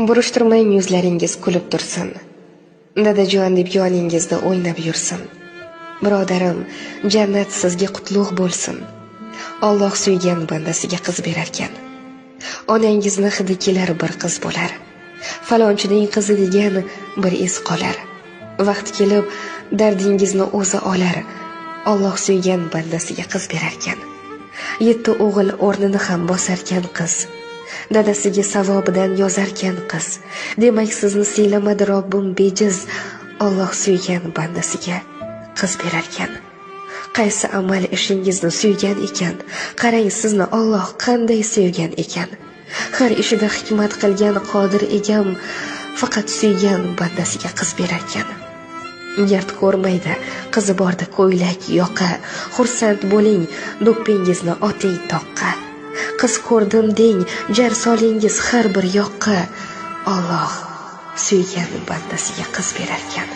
Burishtirmang yuzlaringiz kulib tursin. Dadajon deb yoningizda o'ynab yursin. Birodarim, jannat sizga qutlug' bo'lsin. Alloh suygan bandasiga qiz berarkan. Onangizni hidi kelar bir qiz bo'lar. Falonchining qizi degan bir iz qolar. Vaqt kelib dardingizni o'zi olar. Alloh suygan bandasiga qiz berarkan. 7 o'g'il o'rnini ham bosarkan qiz. Dadasiga savobidan yozarkan qiz. Demak sizni siylamadi Robbim bejiz. Alloh suygan bandasiga qiz berarkan. Qaysi amal ishingizni suygan ekan? Qarang sizni Alloh qanday suygan ekan. Har ishida hikmat qilgan qodir egam faqat suygan bandasiga qiz berarkan. Gard ko'rmaydi, qizi borda ko'ylak yoqa, xursand bo'ling, do'ppingizni oting toqqa. Qiz ko'rdim deng, jar solingiz har bir yoqqa. Alloh suygan bandasiga qiz berarkan.